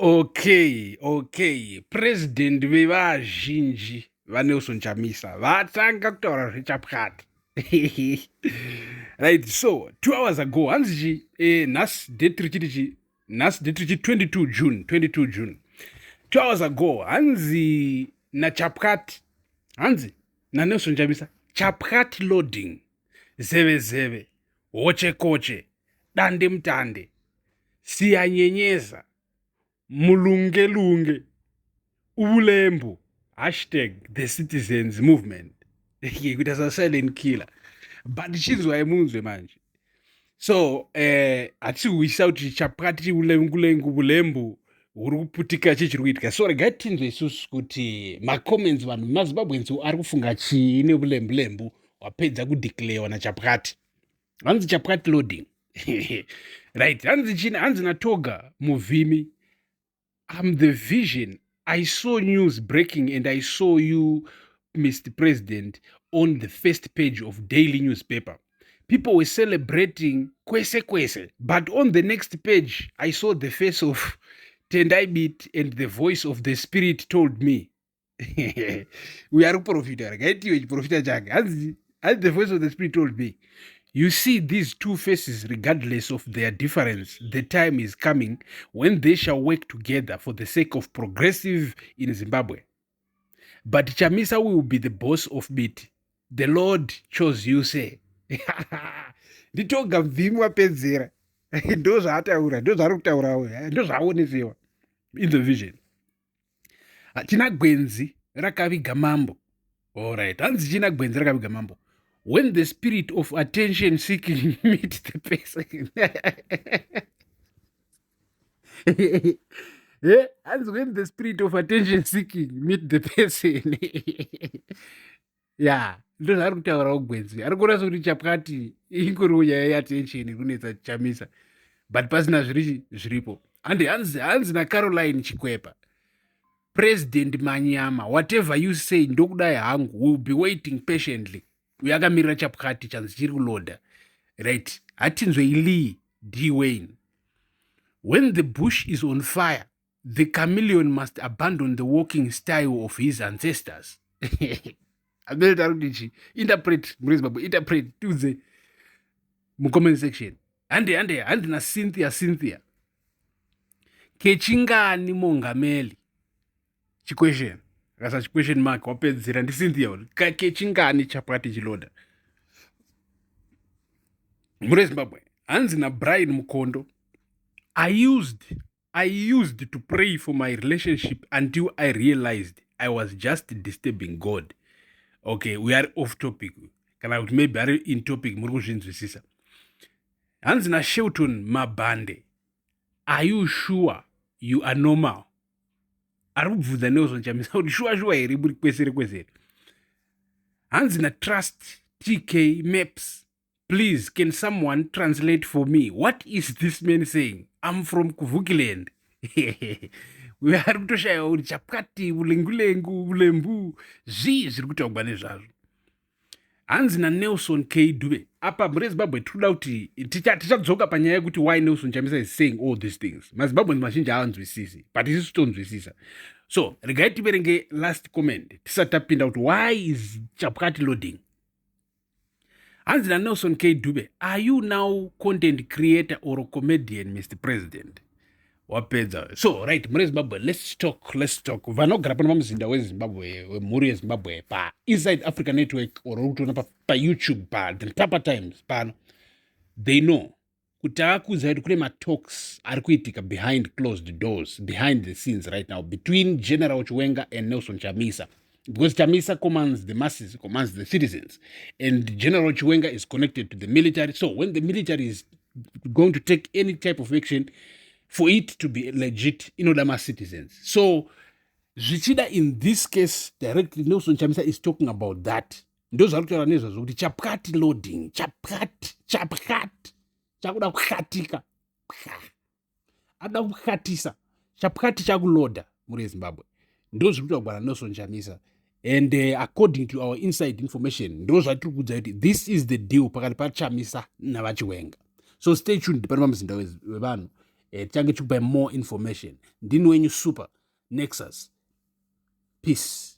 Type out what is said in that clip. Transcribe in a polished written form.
Okay. President vevazhinji vaNelson Chamisa vatanga kutaura zvechapwati. Right, so 2 hours ago, hanzi chi nhasi date richiti chi, nhasi date richi 22 June, 22 June. 2 hours ago, hanzi nachapwati, hanzi naNelson Chamisa, chapwati loading, zeve zeve, hoche koche, dande mutande, siyanyenyeza, mulungelunge, ubulembu, #TheCitizensMovement, kuita sasilent killer. But chinzwai munzwe manje. So hatisi kuwisisa kuti chapwati, ulengulengu, bulembu huri kuputika, chii chiri kuitika. So regai tinzwe isusu kuti macomments, vanhu maZimbabweans ari kufunga chii nebulembulembu hwapedza kudeclarewa nachapwati. Hanzi chapwati loading, right? Hanzi chini, hanzi natoga muvhimi, "I'm the vision. I saw news breaking and I saw you, Mr President, on the first page of daily newspaper. People were celebrating kwese kwese, but on the next page I saw the face of Tendai Biti and the voice of the spirit told me." Uyo ari kuprofita, rekaitiwe chiprofita chake. Hanzi, "The voice of the spirit told me, you see these two faces, regardless of their difference, the time is coming when they shall work together for the sake of progressive in Zimbabwe. But Chamisa will be the boss of Biti. The Lord chose you, say." Nditoga mvimi wapedzera, ndo zvaataura, ndo zvaari kutaurawo, ndo zvaaonesewa in the vision. China gwenzi rakaviga mambo. Allright, hanzi china gwenzi rakaviga mambo. "When the spirit of attention seeking meet the person." Hanzi, "When the spirit of attention seeking meet the person." Ya, ndo zvaari kutaurawo gwenzi. Ari kuona sekuti chapwati ingoriwo nyaya yeattention iri kunetsa Chamisa, but pasina zviri zviripo. Handi hanzi naCaroline Chikwepa, "President Manyama, whatever you say, ndokudai hangu, will be waiting patiently." Uyo akamirira chapwati chanzi chiri kuloda. Right, hatinzwei Lee D Wayne. "When the bush is on fire, the chameleon must abandon the walking style of his ancestors." Amene tari kuti chi interpret muri Zimbabwe, interpret, tiudze mucomment section. Hande hande, handina Cynthia, Cynthia kechingani mongameli, chiquestion, akasa chiquestion mark, wapedzera. NdiCynthia, kechingani chapwati chiloda muri Zimbabwe. Hanzi naBrian Mukondo, I used to pray for my relationship until I realized I was just disturbing God." Okay, we are off topic, kana kuti maybe ari in topic, muri kuzvinzwisisa. Hanzi naShelton Mabhande, "Are you sure you are normal?" Ari kubvunza Nelson Chamisa kuti shuwa shuwa here muri kwesere kwesere. Hanzi naTrust TK Maps, "Please, can someone translate for me? What is this man saying? I'm from Kuvukiland." Ari kutoshayiwa kuti chapwati, ulengulengu, ulembu, zvii zviri kutaurwa nezvazvo. Hanzi naNelson K Dube, apa muri Zimbabwe, tiri kuda kuti tichadzoka panyaya yekuti why Nelson Chamisa is saying all these things. MaZimbabweans mazhinji haanzwisisi, but isusu tonzwisisa. So regai tiverenge last comment tisati tapinda kuti why is chapwati loading. Hanzi naNelson K Dube, "Are you now content creator or comedian, Mr President?" Wapedza. So right, mune Zimbabwe, let's talk, let's talk. Vanogara pano pamuzinda weZimbabwe, wemhuri yeZimbabwe, paInside Africa Network or uri kutoona paYouTube, pa The Tapa Times pano, they know kuti takakuudzai kuti kune matalks ari kuitika behind closed doors, behind the scenes right now, between General Chiwenga and Nelson Chamisa, because Chamisa commands the masses, commands the citizens, and General Chiwenga is connected to the military. So when the military is going to take any type of action, for it to be legit, inoda macitizens. So zvichida in this case directly Nelson Chamisa is talking about that. Ndo zvari kutaura nezvazvo kuti chapwati loading, chapwati, chapwati chakuda kukatika, ada kukatisa, chapwati chakuloda muri yeZimbabwe. Ndo zviri kutaurwa naNelson Chamisa. And according to our inside information, ndo zvatiri kuudza kuti this is the deal pakati paChamisa navaChiwenga. So stay tuned pano pamuzinda wevanhu. Tichange tichikupai more information. Ndini wenyu Super Nexus. Peace.